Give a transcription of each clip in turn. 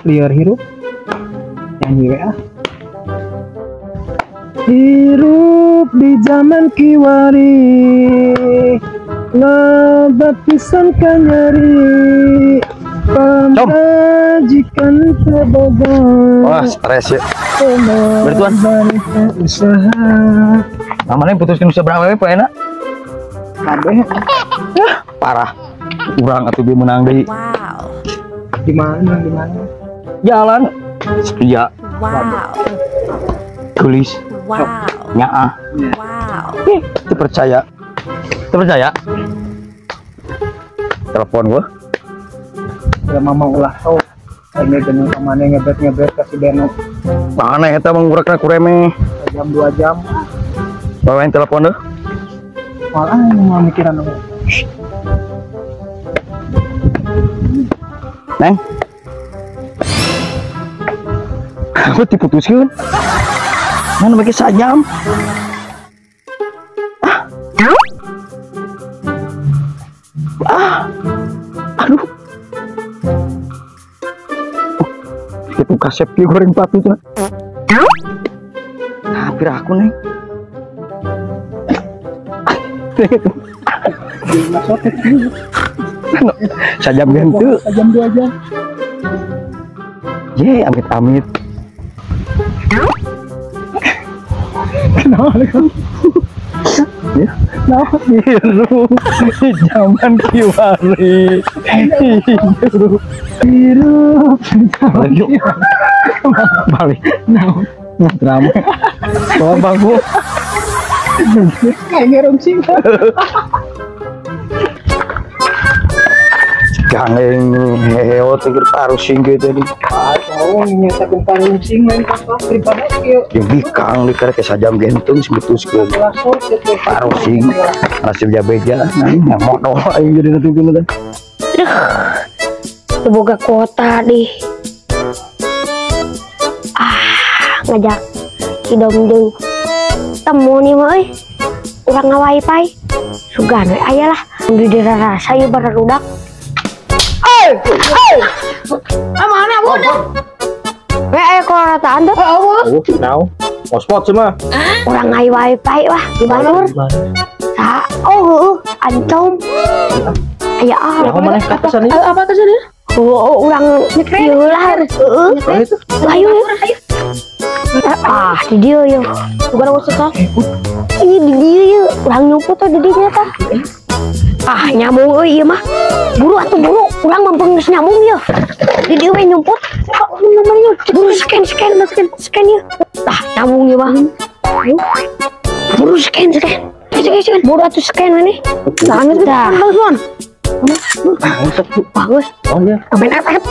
Lieur hirup. Nyanyi we ah. Hirup di zaman kiwari, loba pisan kanyeri, pamajikan teu boga. Wah, stres ya. Bertuan. Usaha. Namanya putuskan usaha berapa we poena? Kabeh. Parah. Urang atuh bi menang deui. Wow. Di mana? Di mana? Jalan. Setia. Wow. Tulis. Wow. Nyaah. Wow. Teu percaya. Teu percaya. Telepon gua. Ya mama ulah tau. Ini gening ka maneh ngebet-ngebet ka si Beno. Mana eta mah ngurekna ku remeh. Jam 2 jam. Bawain telepon deh. Malah mau mikiran aku. Neng. Aku diputuskeun. Mana make sajam? Ah. Ah. Aduh. Oh, itu kasep kieu goreng patu cenah. Hampir aku, Neng. Sajam gentu. Sajam 2 jam. Ye, amit-amit. Kenapa kan? Ya, nah, biru zaman kiwari. Biru. Biru. Balik. Balik. Nah, drama. Bawa bangku. Kayak ngerungsing. Gangeng heot keur parusing kieu tadi. Ah, nyata gempa rungsing lain apa pribadi kieu. Jeung bikang di karek sajam gentung semutuskeun. Parusing nasib jabeja nah modal aing jadi nanti kieu teh. Aduh. Teu boga kuota dih. Ah, ngajak Kidom jeung temu nih mah euy. Urang nga-wifi. Sugan we aya lah. Di dirasa ieu barudak. Hey, hey. Mana budak? We aya korotaan tuh. Oh, now. Hotspot sih mah. Urang ngai wifi wah di balur. Sa, oh heueuh, ancom. Aya ah. Apa kesannya? Apa kesannya? Oh, urang ieu lah. Heeh. Ayo. Ah, di dieu yeuh. Bukan maksudnya. Ih, di dieu yeuh. Urang nyumput tuh di dinya tah. Ah, nyambung euy ieu mah. Buru atuh buru, urang mumpung geus nyambung yeuh. Di dieu we nyumput. Buru scan scan scan scan yeuh. Tah, nyambung ieu mah. Buru scan scan. Scan scan. Buru atuh scan maneh. Tah, tah. Bagus. Oh iya. Main FF.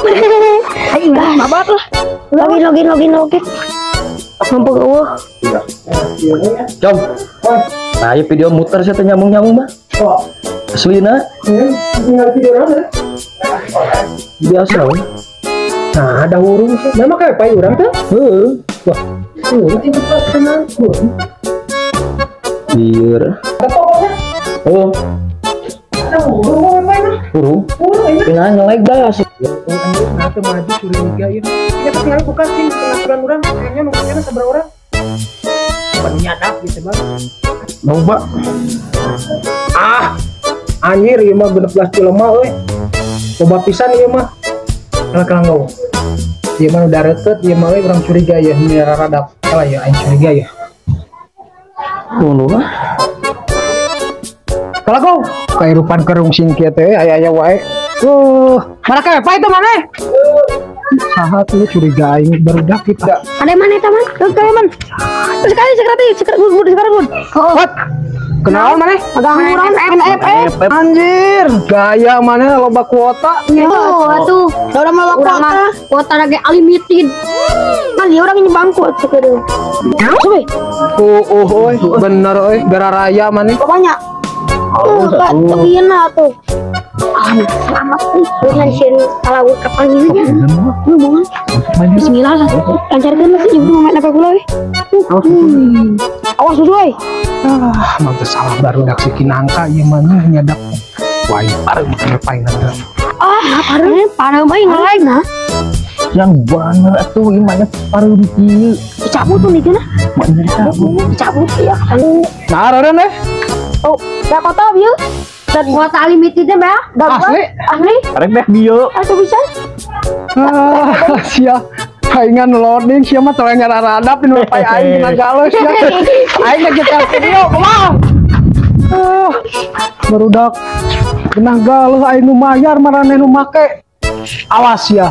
Ayo babat lah. Login login login login. Mumpung eueuh. Jom. Nah, ieu video muter sia teh nyambung-nyambung mah. Oh. Aslina. Tinggal video naon? Biasa we. Nah, ada hurung sih. Memang kayak pai urang teh? Heeh. Wah, hurung itu tenang. Lieur. Oh. Ada hurung apa mah? Hurung. Hurung ini. Tinggal ngelag dah. Oh, anjir, nah teu maju curiga ieu. Ini teh tinggal bukan sih pengaturan urang, kayaknya nu kayaknya sabaraha urang. Pan nyadap gitu, Bang. Loba. Ah. Anjir ieu mah 16 jelema euy. Loba pisan ieu mah. Kalah ngau. Ieu mah udah reuteut ieu mah euy urang curiga ya rada salah ya aing curiga ya. Kuno mah. Kalah gau. Kahirupan kerungsing kieu teh aya-aya wae. Mana kayak apa itu maneh? Saha tuh curiga aing barudak kita. Ada mana eta man? Kayak man. Sekali sekali sekarang bun. What? Kenal maneh? Urang FF. Anjir, gaya maneh loba kuota. Oh, atuh. Urang mah loba kuota. Kuota lagi unlimited. Kan dia orang ini bangku atuh kudu. Oh, euy, bener euy, gara raya maneh. Banyak. Oh, kepieun atuh. Selamat nih, dengan sieun kalau kapan nya. Hubungan. Bismillah lah. Lancarkeun lah ibu main apa pula we. Awas dulu euy. Ah, mah teu salah barudak si Kinangka ieu mah nyadak. Wah, pareuh paeun. Ah, pareuh, pareuh bae ngelag nah. Yang bener atuh ieu mah pareum kieu. Dicabut tuh nih nah. Maknya dicabut. Dicabut ya. Nah, reureun eh. Oh, da kotor ieu. Dan kuota limited mah ya. Asli? Asli. Arek beh bieu. Atuh bisa. Ah, sia. Paingan loading sia mah celeng ngaradap nu pai aing dina galus sia. Aing lagi video kumaha? Ah, barudak genah galuh aing nu mayar maraneh nu make. Awas ya.